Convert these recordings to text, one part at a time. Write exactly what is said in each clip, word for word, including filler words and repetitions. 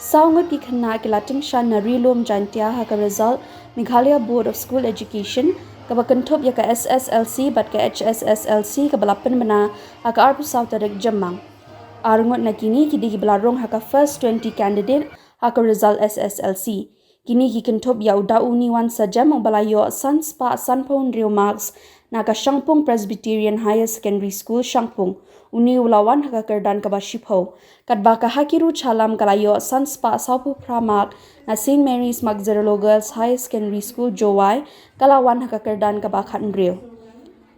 Saw ngut ki khynnah ki la tyngshaiñ na Ri Lum Jaintia ha ka result Meghalaya Board of School Education, kaba kynthup ïa ka S S L C bad ka H S S L C kaba la pynbna ha ka arphew saw tarik Jymmang. Ar ngut na kine ki dei kiba la rung ha ka first twenty candidate ha ka result S S L C. Kine ki kynthup ïa u Dauni Wan Sajem uba la ïoh san spah sanphew hynriew marks na ka Shangpung Presbyterian Higher Secondary School, Shangpung. Une u la wan ha ka kyrdan kaba shiphew. Katba ka Hakiru Chalam ka la ïoh san spah sawphew phra mark na Saint Mary's Magzerolo Girls Higher Secondary School, Jowai, ka la wan ha ka kyrdan kaba khathynriew.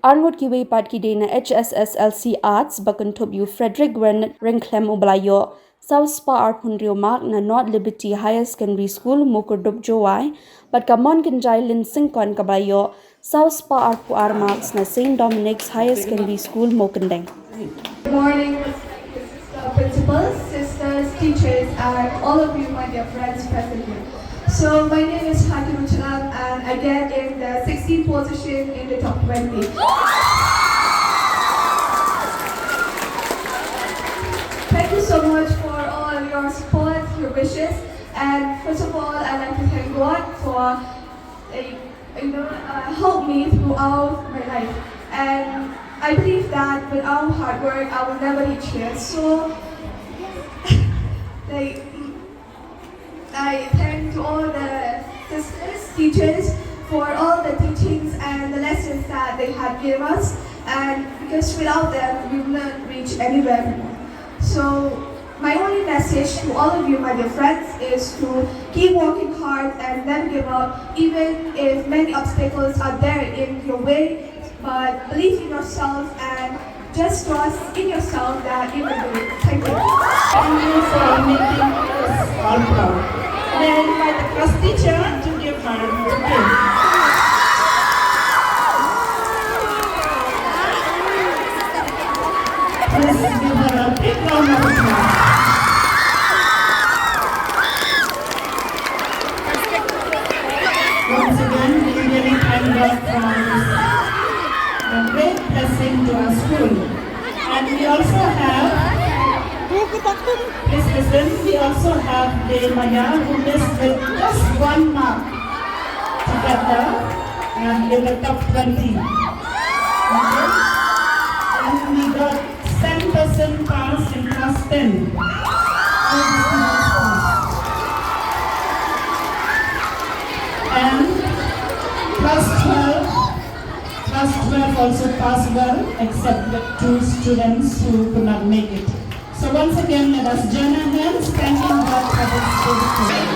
Ar ngut kiwei pat ki dei na H S S L C Arts ba kynthup ïa u Frederick Gwen Ryngkhlem uba la ïoh saw spah arphew hynriew mark na North Liberty Higher Secondary School, Mukyrdup, Jowai, bad ka Mon Kynjai Lin Syngkon kaba la ïoh saw spah arphew ar marks na Saint Dominic's Higher Secondary School, Mawkyndeng. Good morning, respected principals, sisters, teachers, and all of you, my dear friends present here. So, my name is Hakiru Chalam, and I get in the sixteenth position in the top twenty. Thank you so much for all your support, your wishes, and first of all, I'd like to thank God for, like, you know, uh, helped me throughout my life. And I believe that without hard work, I will never reach here. So, like, I thank to all the sisters, teachers, for all the teachings and the lessons that they have given us. And because without them, we will not reach anywhere. So, my only message to all of you, my dear friends, is to keep working hard and never give up, even if many obstacles are there in your way. But believe in yourself and just trust in yourself that you will do it. Thank you. Thank you for making us all proud. And I invite the class teacher to give her a bouquet. Please give her a big round of applause. Once again, we really thank God for this, a great blessing to our school. And we also have, please listen, we also have Dei Maya, who missed with just one mark to get the, uh, in the top twenty. Okay? And we got ten percent pass in class ten. All the students passed. And class twelve, class twelve also passed well, except the two students who could not make it. So once again, let us join our hands, thanking God for this great day.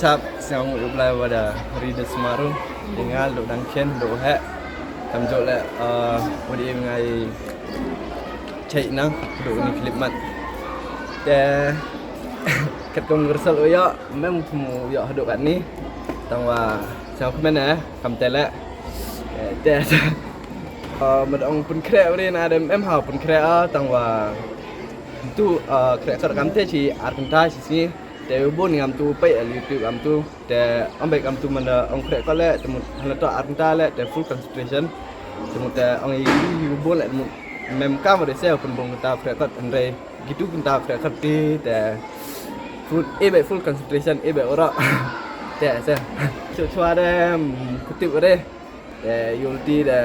Chap, sngewbha u Blai wa da ri da smaru. Ïa nga Luh Dang Khen, Luh Heh. Kam jok leh, uh, wa da im ngai chai nang, Luh ni clip mat. Te, kat kam ngersal u yo, mem kum u yo hadok kat ni. Tang wa, sngewbha kmen eh, kam te leh. Eh, te, uh, mad ong pun kre uri na dem em ha pun kre ah, tang wa. Tu, uh, kre kar kam te chi, ar kynta chi sngi. Te u bun ngam tu pei al YouTube am tu. Te ong bek am tu manda ong kre ko le, te mut hala to ar kynta le, te full concentration. Te mut te ong i i u bun le, te mut mem kam re se pun bun kynta kre ko hynrei. Gitu kynta kre ko ti, te full, e bek full concentration, e bek ora. Te se. Chua chua de, mm, kutip re. Te ïa u lti de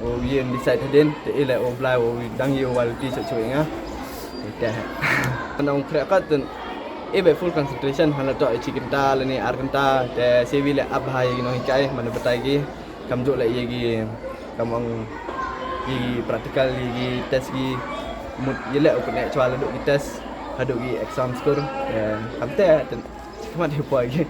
u ïa decide hadien, te i le u Blai u dang ïa u lti chok chok nga. Te. Nong kre kat ten. I be full concentration hala to i chi kynta lane ar kynta, te se wi le ap ha ïa ki nonghikai, mane batai ki. Kam jok le ïa ki, kam ong ïa ki practical, ïa ki test ki mut ïa le u kane chwa le duk ki test, haduk ki exam score. Te kam te, te, kamat hi poi ki.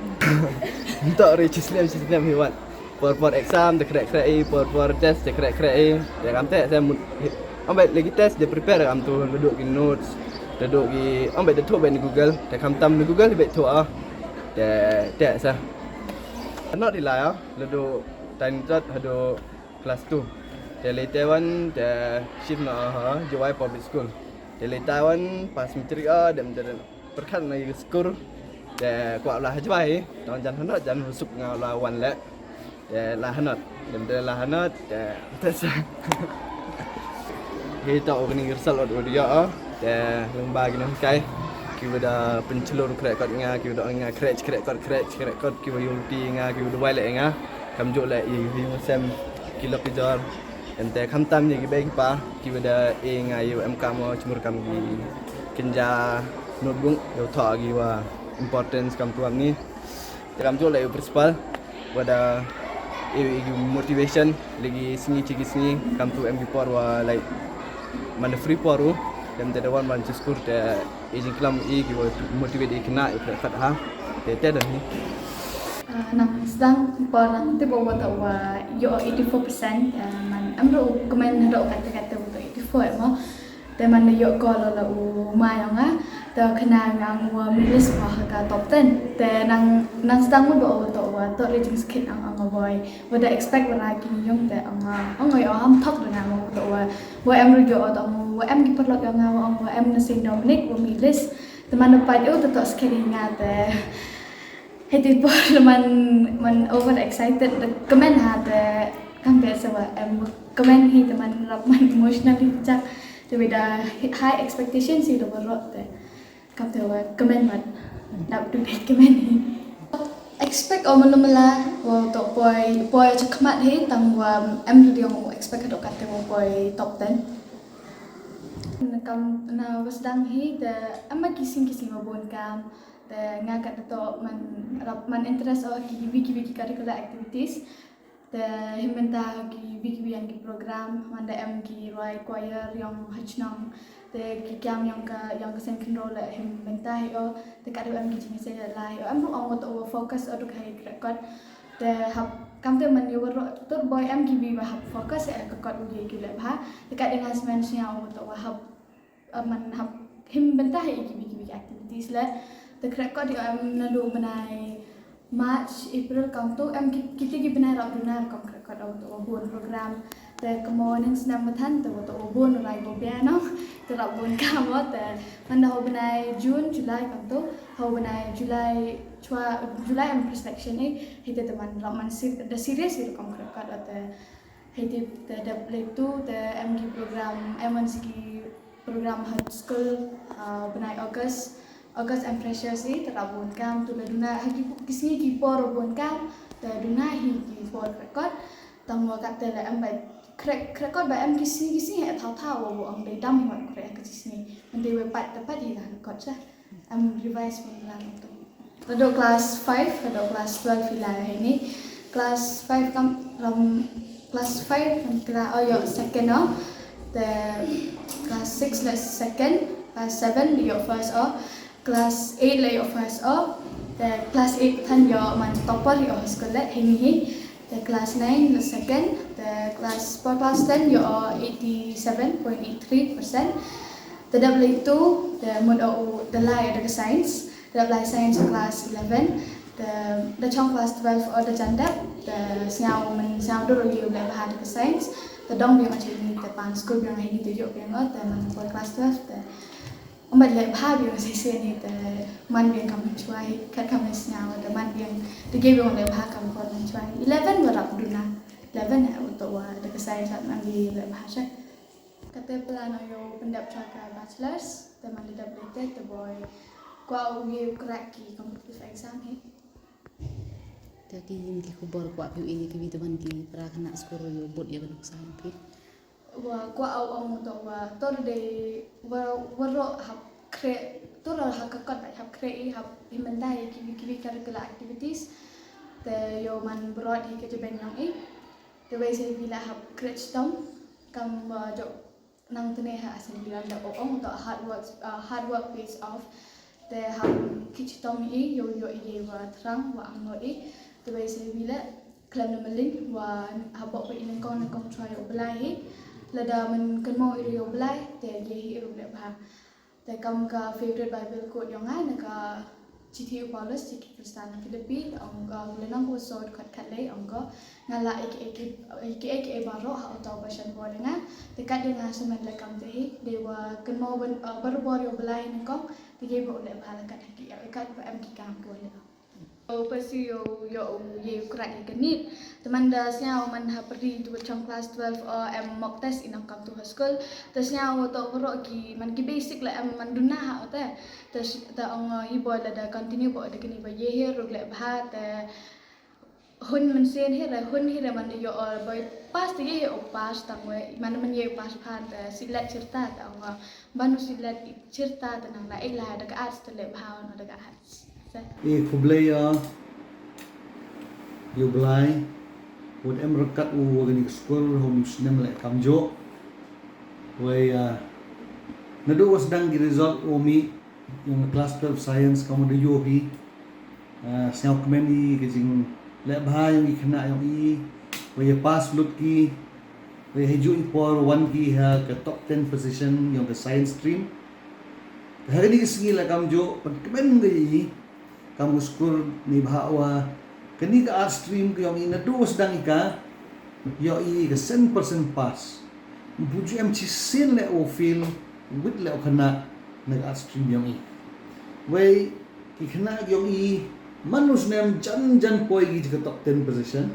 Ntok ri chi snem, chi snem hi wat. Por por exam, te khreh khreh i, por por test, te khreh khreh i. Te kam te, se mut, ong beit lagi test, te prepare kam tu, la duh ki notes, la duh ki, ong beit te thoh beit na Google, te kam tam na Google, beit thoh ah. Te, te, sa. Not ila ah, la duh, tiny tot, haduh class two. Te lei te wan, te shift na, ha, Jowai Public School. Te lei te wan, pass matric ah, dem, dem, dem. Pyrkhat na ïa ka skur. Te kwah la ha Jowai hi. Tang jan hanot jan husuk nga la wan leh. Te la hanot. Dem te la hanot. Te te sa. Hi to u kani ngersal ot u dia. Te leng ba ki nonghikai. Ki wa da pynchlur khreh kot nga, ki wa da nga khreh khreh kot khreh khreh kot ki wa ïa u lti nga, ki wa da wai leh nga. Kam jok leh ïa u sem ki lok ki jor. Em te khamtam ïa ki bei ki pa, ki wa da e nga ïa u em kam o, chmur kam ki kynja notebook, ïa u thoh ki wa importance kam tu am ni. Te kam jok leh ïa u principal, wa da e ïa ki motivation, lagi sngi chi ki sngi, kam tu em ki por wa, like, man da free por u, em te da wan ban chi skur te, e jingklam i ki wa motivate i khynnah i khreh khat ha. Te te da ni. Ah, nang sdang por nang tip wa toh wa ïoh eighty four percent, ah, man em ruh kmen haduh katta katta wa toh eighty four mo. Te man da ïoh call la u ma ïong nga. Te khynnah nga wa milis wa ha ka top ten. Te nang, nang sdang mut wa toh wa toh ri jingskit ang ang boy. Wa da expect wa ra ki yung te ang ang ïoh am thok da nga wa toh wa. Wa em ruh ïoh toh wa em ki paralok ïong nga wa ong wa em na Saint Dominic wa milis. Te man da pait u te toh skit hi nga te. Hei te por man, man over excited, da kmen ha te, kam te sa wa em kmen hi te man rap man emotionally chak, te wa da high expectation si da wa rot te. Kam te wa kmen mat, dap du bet kmen hi. Expect o mala mala, wa to poi, poi cha khmat hi, tang wa em ri ong expect ka to kat te wa poi top ten. Kam na wa sdang hi, te em ma ki sing ki sing wa bun kam, Te nga kat to man rap man interest o ki wi ki wi ki curricular activities. Te him bynta ki wi ki wi yang ki program man da em ki rwai choir yong hachnong. Te ki kiam yong ka yong ka seng khynro le him bynta hi o. Te kat em ki jingïaseng la hi o. Em ruh ong to focus o duk hai record. Te hap kam te man ïa wa ro tur boy em ki wi wa hap focus e ka kot u ye ki le bha. Te kat nga smen snya ong to wa hap Uh, man hap him bynta ha ki wi ki wi activities le. Te khreh kot ïa em naduh bnai March, April kam tu em ki, kiti ki bnai rap duna kam khreh kot o to bun program. Te kamo ning snem mathan te to bun rai bo bia no. Te rap bun kam o te man da ho bnai June, July kam tu. Ho bnai July chwa, July em presection ni. Hi te te man rap man sir, da serious ïa kam khreh kot o te. Hei tip te dep leh tu te em ki program, em wan si ki program ha school, uh, bnai August, August em freshers i, te rap bun kam tu le duna, ha ki, ki sngi ki por bun kam, te duna hi ki por khreh kot, tang wa kat te le em ba khreh, khreh kot ba em ki sngi, ki sngi he thaw thaw wa wa ong dei dam hi wa khreh ki sngi, man dei wa pat te pat hi la kot sa. Em revise formula nangtu. Haduh class five, haduh class twelve hi la hi ni. Class five kam, ram, class five kam kila, oh, ïoh second o. Te class six la second, class seven ïoh first o. Class eight la ïoh first o. Te class eight than ïoh man topper ïoh ha skul le hynñiew hi. Te class nine le second, te class four class ten ïoh eighty seven point eight three percent. Te dep le two, te mut o u da lai da ka science, te dep lai science class eleven, te da chong class twelve o da jan dep, te sñiaw man sñiaw dur ïoh le bha da ka science, te dong biang o chini te pan skul biang hini te ïoh biang o, te man four class twelve, te Ym bad leh bha biang shisien hi te man biang kam chwai, kat kam sñiaw te man biang te ge biang leh bha kam kon chwai. Eleven wa rap duna. Eleven ha uto wa te ka sai chat man bi leh bha sha. Kate plan o yo pyndep cha ka bachelors te man dep leh te te boy. Kwa u ye crack ki competitive exam hi. Te ki yin ki khubor kwah phi ini ki bi te ban ki para khynnah skul yo bud ya ban sa phi. Wa kwah u ong to wa tor de wa waroh hap kre tor ha ka kot ba hap kre i hap himandai ki ki curricular activities. Te yo man brot hi ka jeben yong i. Te wei se bila hap kre chitom kam wa jo nang tene ha assembly ran da ong to hard work, uh, hard work pays off. Te hap ki chitom i yo yo i wa thrang wa ang no i. Te wei se bila khlem na maling wa hap bok i nyngkong nyngkong chwa yo blai hi. Lada man kan mo i yo blai te ye hi ru le bha. Te kam ka favorite Bible quote yong nga na ka chithi u Paulus chi ki Khristan Philippi, ong ka le nong ko sod khat khat le ong ko nga la ek ek ek ek ek baroh ha uto ba shan bo nga. Te kat de nga semen le kam te hi de wa kan mo ban, uh, bar bor yo blai nyngkong te ye bo le bha la kat ha ki ek kat ba em ki kam ko le. O pasi yo yo ye kra i kanit. Te man da sñiaw man ha pri tu chong class twelve o em mock test i nang kam tu ha skul. Te sñiaw to ro ki man ki basic la em man duna ha o te. Te s- te ong hi boy la da continue bo de kini ba ye hi ruk le bha te hun man sien hi re hun hi re man yo o boy pass te ye o pass tang we man man ye pass phan te silet chirta te ong ban u silet chirta te nang na ek la da ka arts te le bha no da ka arts. Sa. I khublei ya yo blai. Wut em rakat u wa gani skul hom snem le kam jo. Wei, ah, nadu was dang ki result o mi yong class twelve science kam da yo hi. Ah, sñiaw kmen i ka jing le bha yong i khynnah yong i. Wei ya pass lut ki. Wei ha ju i por wan ki ha ka top ten position yong ka science stream. Te ha kani ka sngi la kam jo pan kmen ka i kam ka skur ni bha wa kani ka art stream ka yong i na dos dang i ka yo i ka sen percent pass. Buju em chi sin le o feel with le o khynnah na ka art stream yong i. Wei ki khynnah yong i man u snem jan jan poi ki ka top ten position.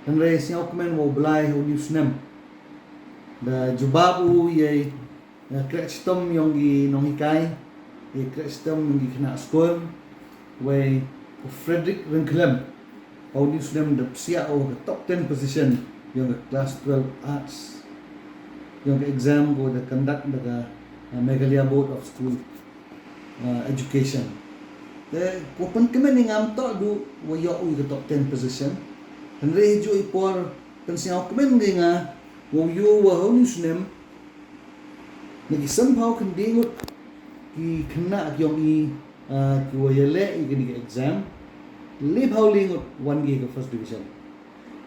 Hynrei sñiaw kmen wa u Blai ha u ni u snem. Da jubab u yei kreh chitom yong ki nonghikai, yei kreh chitom yong ki khynnah skul, wei u Frederick Ryngkhlem ha u ni u snem da psiah u ka top ten position yong ka class twelve arts yong ka exam ko da conduct da ka, uh, Meghalaya Board of School, uh, Education. Te ko pynkmen i ngam toh du wa yoh u ka top ten position. Hynrei ju i por pynsñiaw kmen ngi nga wa u yoh wa ha u ni u snem na ki san phaw khyndai ngut ki khynnah ki yong i, ah, ki wa yaleh i kini ki exam, le phaw le ngut wan ki ka first division.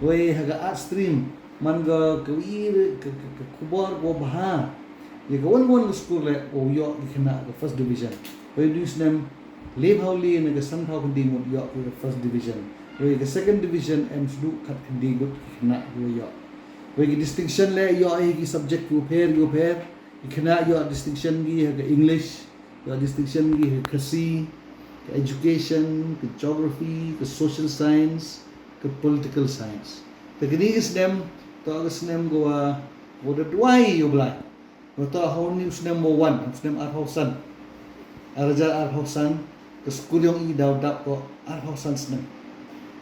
Wei ha ka art stream man ka ka wi ka ka ka khubor ko bha. Ye ka wan wan ka skur le ko yoh ki khynnah ka first division. Wei u ni u snem le phaw le na ka san phaw khyndai ngut yoh ki ka first division. Wei ka second division em sdu khat khyndai ngut ki khynnah ko yoh. Wei ki distinction le yoh i ki subject ki u pher ki u pher. Ki khynnah yoh distinction ki ha ka English, yoh distinction ki ha ka Khasi, ka education, ka geography, ka social science, ka political science. Te kini ki snem, to ka snem ko wa, ko da duwai yo Blai. Ko to ha u ni u snem wa wan, u snem ar phaw san. Ar hajar ar phaw san, ka skur yong i daw dap ko ar phaw san snem.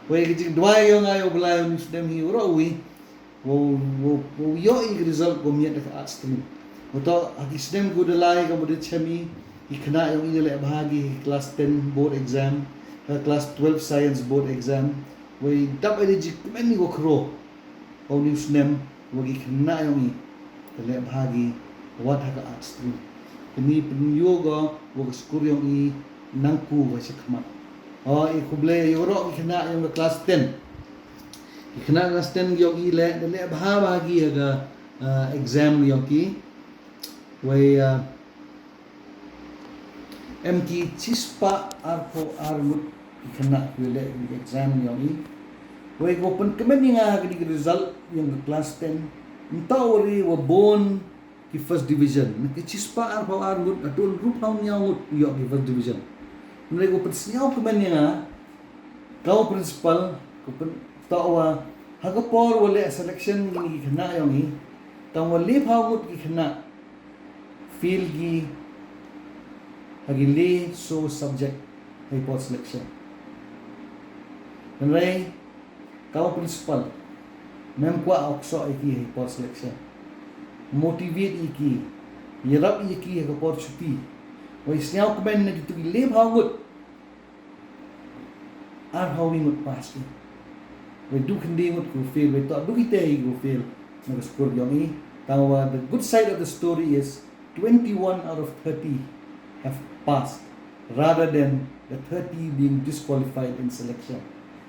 Wei ka jing duwai yo nga yo Blai u ni u snem hi u ro wi. Wow, wow, wow yoh i result ko miat da ka art stream. Wa to ha ki snem ko da lai ka mudit chemi ki khynnah yong i le bha ki class ten board exam, ka class twelve science board exam. Wei dap ai ji kmen ni wa khro. Wow ni u snem wa ki khynnah yong i le bha ki wat ha ka art stream. Kini pynyoh ko wa ka skur yong i nang ku wa chakhmat. Oh, i khublei ïa waroh ki khynnah ïong ka class ten. Ki khynnah class ten ïong i leh, da leh bha bha ki ïa ka, ah, exam ïong ki. Wei, ah, em ki chispah arphew ar ngut ki khynnah ki leh ki exam ïong i. Wei ko pynkmen ïa nga ha ki result ïong ka class ten. Mynta u ri wa bun ki first division. Na ki chispah arphew ar ngut, hato hynriewphew hynñiew ngut ïoh ki first division. Hynrei ko pynsngew kmen ïa nga, ka u principal, ko pyn, toh wa, ha ka por wa leh selection ïa ki khynnah ïong i, tang wa lephew ngut ki khynnah fail ki ha ki le so subject ha i por selection. Hynrei ka u principal, mem kwah oksoh ïa ki ha i por selection. Motivate ïa ki, ïarap ïa ki ha ka por chuti. Wei sngew kmen na kitu ki lephew ngut, arphew wi ngut pass ki. Wei du khyndai ngut ki fail, wei toh du kita hi ki fail na ka skur ïong i. Tang wa the good side of the story is twenty-one out of thirty have passed rather than the thirty being disqualified in selection.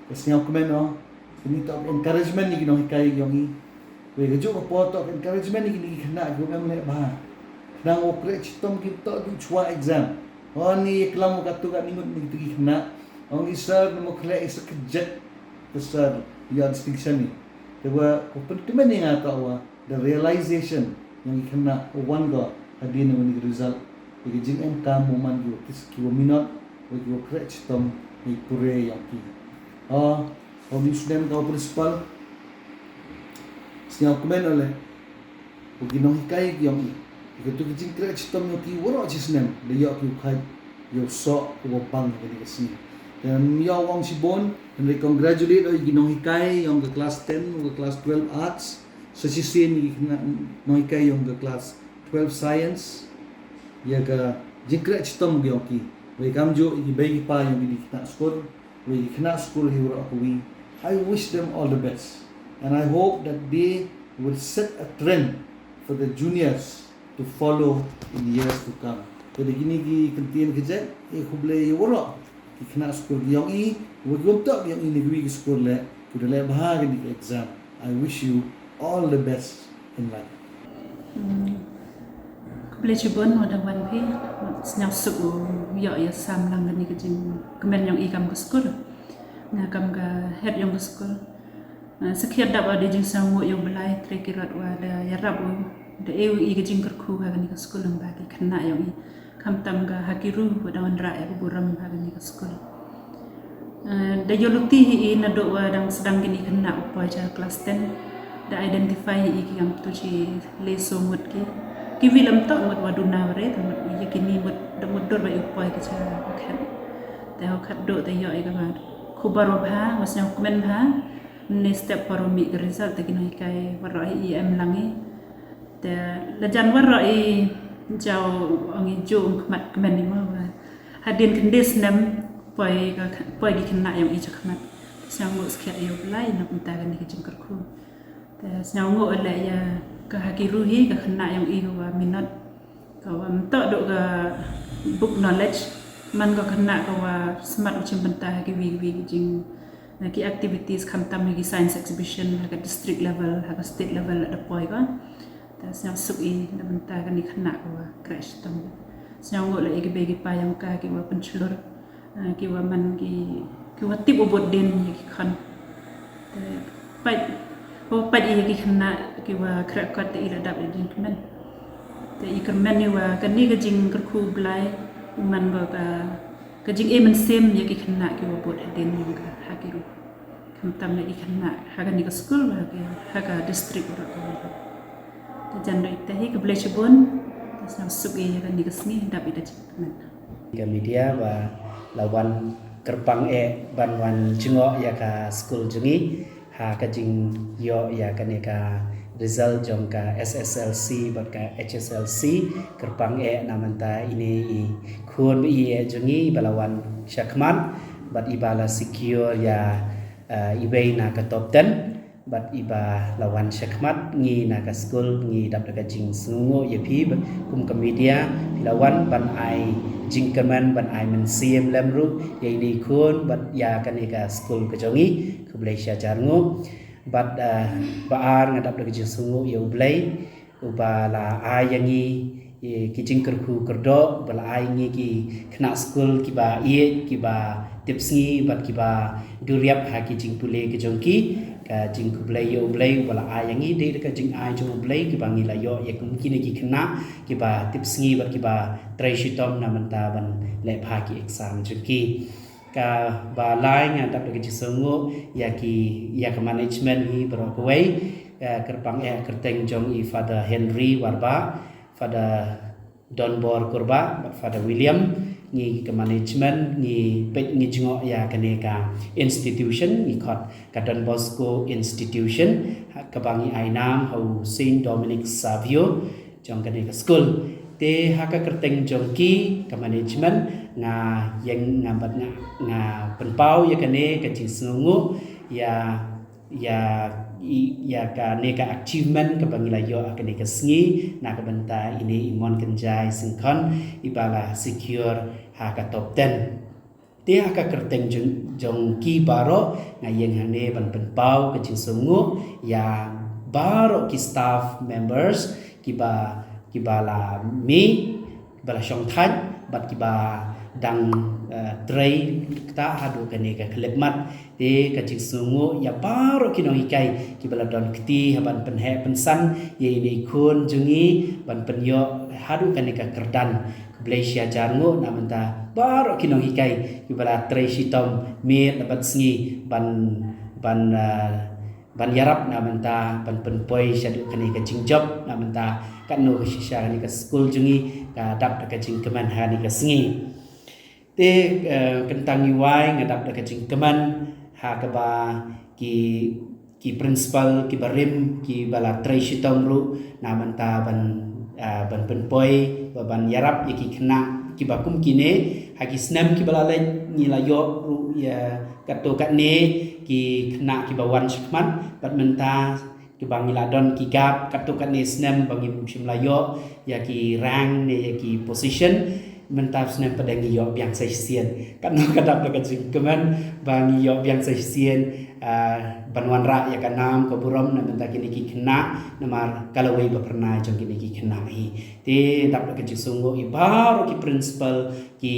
Ka sngew kmen o, kani toh encouragement ïa ki nonghikai ïong i. Wei ka juh ka por toh encouragement ïa kini ki khynnah ki em leh bha. Khnang u kreh chitom ki toh du chwa exam. O ni klam u katu ka ningut ni ki khynnah. Ong i sir, namo khleh i sa kjek ka sir ïa distinction ni. Te wa ko pynkmen ïa nga toh wa the realization ïong ki khynnah u wan ko hadien wa ni result. Ïa ki jingem kam u man ki wa kis ki wa minot, wa ki wa kreh chitom ni pure ïong ki. O, o mi snem ka u principal. Sngew kmen o le. Wa ki nonghikai ïong i. Ïa katu ki jingkreh chitom ïong ki waroh chi snem. Da ïoh ki u khat ïa u soh u wa bang ïa kani ka sngi. Te ym ïoh ong shibun, hynrei congratulate o ïa ki nonghikai ïong ka class ten, ïong ka class twelve arts. Sa shisien ïa ki nonghikai ïong ka class twelve science. Ïa ka jingkreh chitom ïong ki. Wei kamjooh ïa ki bei ki pa ïong kini ki khynnah skur. Wei ki khynnah skur hi waroh kawi. I wish them all the best. And I hope that they will set a trend for the juniors to follow in years to come. Te da kini ki kyntien kjat, i khublei ïa waroh ki khynnah skur ki ïong i, wa ki bym toh ki ïong i na kiwi ki skur leh, ki da leh bha kani ka exam. I wish you all the best in life. Hmm. Khublei chibun wa da wan phi, sngewsuk u ïoh ïa sam lang kani ka jingkmen ïong i kam ka skur. Nga kam ka head ïong ka skur. Ah, sakhiat dap wa da jingsngewnguh ïa u Blai, tre ki rot wa da ïarap u, da e u i ka jingkyrkhu ha kani ka skul lyngba ki khynnah ïong i. Khamtam ka ha ki ru wa da wanrah ïa ka burom ha kani ka skul. Ah, da ïoh luti hi i naduh wa dang sdang kini khynnah u poi cha class ten. Da identify hi i ki kam tu chi le so ngut ki. Ki wi lam toh ngut wa duna wa re, ta ngut ïa kini ngut da ngut dur ba i u poi ki cha u khet. Te u khet duh te ïoh i ka ba khubor wa bha, wa sngewkmen bha. Mynne step por u mih ka result te ki nonghikai waroh hi i em lang i. Te la jan waroh i jaw ong i ju ong khmat kmen i mo wa. Hadien khyndai snem poi ka, poi ki khynnah ïong i cha khmat. Sngewbha skhiat ïa u Blai na kumta kani ka jingkyrkhu. Te sngewbha leh ïa ka ha ki ruh hi ka khynnah ïong i ka wa minot. Ka wa mynta duk ka book knowledge, man ka khynnah ka wa smat u chim bynta ha ki wi ki wi ki jing, na ki activities khamtam ha ki science exhibition ha ka district level, ha ka state level la da poi ka. Te sngewsuk i na bynta kani khynnah ka wa kreh shitom. Sngewbha leh ïa ki bei ki pa ïong ka ki wa pynchlur. Ah, ki wa man ki, ki wa tip u bud dien ïa ki khon. Te pait, u pait ïa ki khynnah ki wa kreh kot te i la dap ïa jingkmen. Te i kyrmen ïa wa kani ka jingkyrkhu Blai, u man ko ka, ka jingim mynsiem ïa ki khynnah ki wa bud hadien ïa ka ha ki ruh. Khamtam ïa ki khynnah ha kani ka skul ha ka, ha ka district ruh ka wa. Te jan ruh ita hi khublei shibun. Te sngewsuk ïa kani ka sngi dap ïa ka jingkmen. Ka media ba la wan kyrpang eh ban wan jngoh ïa ka skul jong ngi ha ka jingïoh ïa kane ka result jong ka S S L C bad ka H S L C. Kyrpang eh na mynta ine i khun ba i eh jong ngi ba la wan shakhmat bad i ba la secure ïa, eh, iwei na ka top ten. Bad i ba la wan shakhmat ngi na ka skul ngi dap da ka jingsngewnguh ïa phi ba kum ka media phi la wan ban ai jingkyrmen ban ai mynsiem lem ruh ïa ine i khun bad ïa kane ka skul ka jong i. Khublei shihajar nguh. Bad, ah, ba ar nga dap da ka jingsngewnguh ïa U Blei uba la ai ïa ngi, eh, ki jingkyrkhu kyrdoh, ba la ai ngi ki khynnah skul kiba ïeit, kiba tipsngi bad kiba duriap ha ki jingpule ki jong ki. Ka jingkhublei ïa U Blei uba la ai ïa ngi, dei da ka jingai jong U Blei kiba ngi la ïoh ïa kum kine ki khynnah kiba tipsngi bad kiba trei shitom na bynta ban leh bha ki exam jong ki. Kaba lai nga dap da ka jingsngewnguh ïa ki, ïa ka management hi baroh kawei, eh, kyrpang eh kyrteng jong i Father Henry Warbah, Father Donbor Kurbah bad Father William. Ngi ka management ngi peit ngi jngoh ïa kane ka institution, ngi khot ka Don Bosco Institution, ha kaba ngi ai nam ha u Saint Dominic Savio jong kane ka skul. Te ha ka kyrteng jong ki ka management, nga ïeng nga bad nga, nga pynpaw ïa kane ka jingsngewnguh ïa, ïa, i-, ïa kane ka achievement kaba ngi la ïoh ha kane ka sngi na ka bynta ine i Mon Kynjai Syngkon iba la secure ha ka top ten. Te ha ka kyrteng jong, jong ki baroh nga ïeng hangne ban pynpaw ka jingsngewnguh ïa baroh ki staff members kiba, kiba la mih, kiba la shongthait bad kiba dang, eh, trei kata haduh kane ka khyllipmat. Te ka jingsngewnguh ïa baroh ki nonghikai kiba la don kti ha ban pynheh pynsan ïa ine i khun jong ngi ban pynïoh haduh kane ka kyrdan. Khublei shihajar nguh na bynta baroh ki nonghikai kiba la trei shitom miet bad sngi ban, ban, eh, ban ïarap na bynta ban pynpoi shaduh kane ka jingjop na bynta katno ka shisha kane ka skul jong ngi ka dap da ka jingkmen ha kane ka sngi. Te, eh, kyntang iwei nga dap da ka jingkmen ha kaba ki, ki principal kiba rim kiba la trei shitom ruh na bynta ban, eh, ban pynpoi, ba ban ïarap ïa ki khynnah kiba kum kine. Ha ki snem kiba la leit ngi la ïoh ruh ïa katto katne ki khynnah kiba wan shakhmat bad mynta kiba ngi la don ki gap katto katne snem ba ngim shym la ïoh ïa ki rank ne ïa ki position. Mynta snem pat ngi ïoh biang sa shisien. Katno ka dap da ka jingkmen ba ngi ïoh biang sa shisien, ah, ban wanrah ïa ka nam ka burom na bynta kine ki khynnah namar ka lawei ba phyrnai jong kine ki khynnah hi. Te dap da ka jingsngewnguh ïa baroh ki principal, ki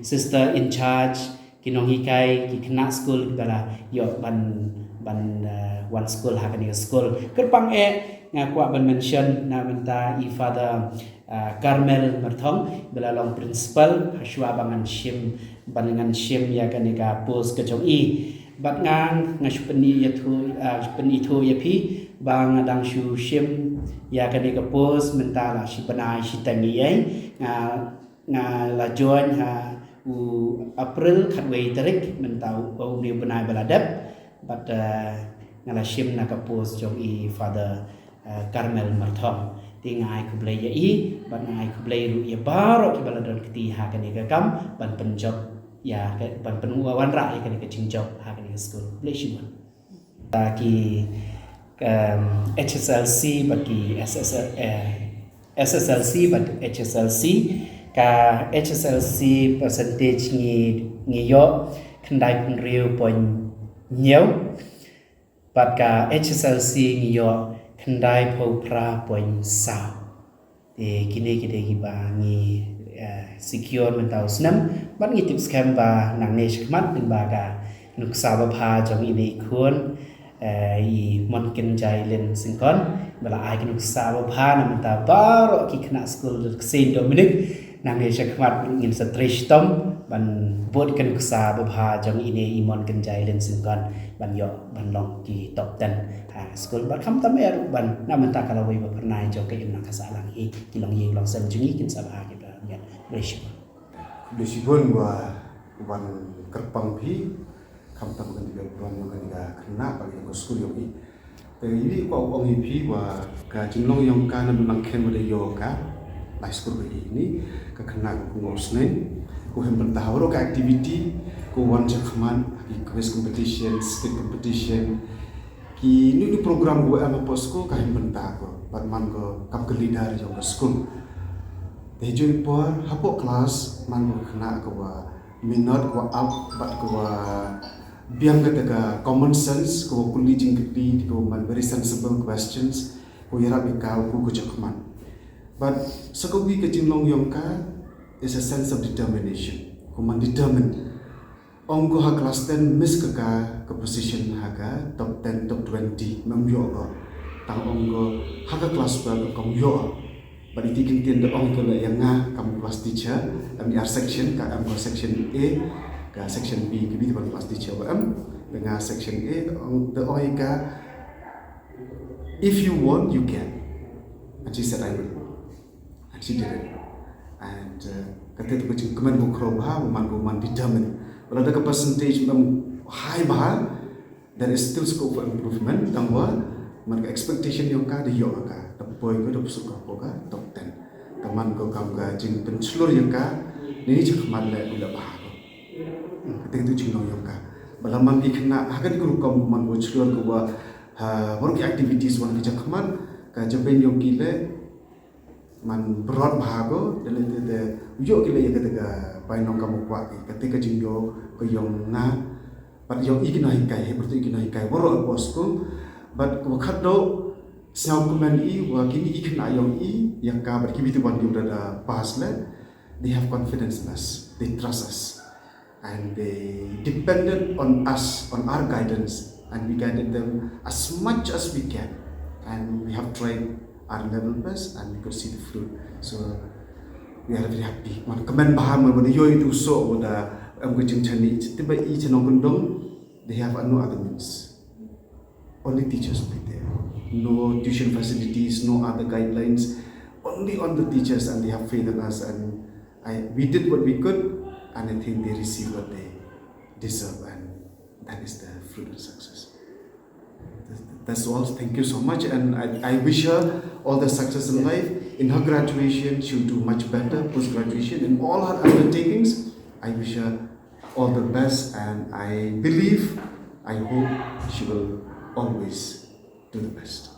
sister in charge, ki nonghikai, ki khynnah skul kiba la ïoh ban, ban, eh, wan skul ha kane ka skul. Kyrpang eh nga kwah ban mention na bynta i Father, eh, Carmel Marthong ba la long principal ha shuwa ba ngan shim, ban ngan shim ïa kane ka post ka jong i. Bad nga, nga shu pyni ïa thu, eh, shu pyni thu ïa phi ba nga dang shu shim ïa kane ka post mynta la shi bnai shiteng ïa. Nga nga la join ha u April khatwei tarik mynta u, u bnai ba la dep bad, eh, nga la shim na ka post jong i Father, eh, Carmel Marthong. Te nga ai khublei ïa i bad nga ai khublei ruh ïa baroh kiba la don kti ha kane ka kam ban pynjop ïa ka, ban pynwanrah ïa kane ka jingjop ha kane ka skul. Khublei shibun. Ki, em, H S L C bad ki S S L, eh, S S L C bad H S L C. Ka H S L C percentage ngi, ngi ïoh khyndai phew hynriew point hynñiew bad ka H S L C ngi ïoh khyndai phew phra point saw. Te kine ki dei kiba ngi, eh, secure mynta u snem bad ngi tip skhem ba nangne shakhmat lyngba ka nuksa babha jong ine i khun, eh, i Mon Kynjai Lin Syngkon ba la ai ka nuksa babha na bynta baroh ki khynnah skul Saint Dominic. Nangne shakhmat ngin sa trei shitom ban bud ka nuksa babha jong ine i Mon Kynjai Lin Syngkon ban ïoh ban long ki top ten ha skul bad khamtam eh ruh ban na bynta ka lawei ba phyrnai jong ka imlang ka sahlang hi, ki longïing longsem jong ngi kin sa bha ki ba ngiat. Khublei shibun. Khublei shibun ba u ban kyrpang phi khamtam ka dei ka ban ïoh ka dei ka khynnah ba ka skul ïoh hi. Te ïa ka ong ïa phi ba ka jinglong ïong ka na bynta khem ba dei ïoh ka lai skur ba ïa ni ka khynnah ka kyngoh snem. Ko hem bynta ha baroh ka activity, ko wan shakhmat ha ki quiz competition, skit competition, ki ni ni program ko em ha skul ka hem bynta ko bad man ko kam ka leader jong ka skul. Hajrong por hapoh klas man ka khynnah ka wa minot ka wa ap bad ka wa biang kata ka common sense, ka wa kylli jingkylli, ka wa man very sensible questions, ka wa ïarap ïa ka u ka jingkhmat. But sa ka wi ka jinglong yong ka is a sense of determination. Ka wa man determined. Ong ko ha class ten miss ka ka, ka position ha ka top ten, top twenty, mem ïoh ko. Tang ong ko ha ka class twelve ka ong ïoh. Bad iti kyntien da ong ko la ïa nga kam class teacher, em ïa section, ka em ko section A, ka section B, ka B te ban class teacher ba em, da nga section A, da ong, da ong ïa ka, "If you want, you can." And she said, "I will." And she did it. And uh, kata tu ka jingkmen ko khro bha, man ko man determined. Wala da ka percentage mem high bha, there is still scope for improvement. Tang wa man ka expectation yong ka da ïoh ka, da poi ko da psu ka ko ka top ten. Ka man ko kam ka jingpynshlur yong ka, ni ni jingkhmat le u la bha ko. Kata tu jinglong yong ka. Bala man ki khynnah ha ka di group kam man ko shlur ko wa ha baroh ki activities wan ki jingkhmat, ka jaben yong ki le man brot bha ko, da le te te ïoh ki le ïa kata ka bai nong ka mo kwah ki, kata ka jingïoh ka yong nga. Bad yong i ki nonghikai, he bertu i ki nonghikai waroh ko school. Bad ko khat do sñiaw kmen i wa kini i khynnah yong i ïa ka bad ki bit wan yong da da pass le, they have confidence in us, they trust us. And they depended on us, on our guidance, and we guided them as much as we can. And we have tried our level best, and we could see the fruit. So we are very happy. Man kmen bha man wa da ïoh i tu so wa da em ko jingchani ti ba i chnong kundong, they have no other means. Only teachers will be there. No tuition facilities, no other guidelines. Only on the teachers, and they have faith in us. And I, we did what we could, and I think they received what they deserve, and that is the fruit of success. That's all. Thank you so much, and I, I wish her all the success in life. In her graduation, she'll do much better post graduation. In all her undertakings, I wish her all the best, and I believe, I hope she will always do the best.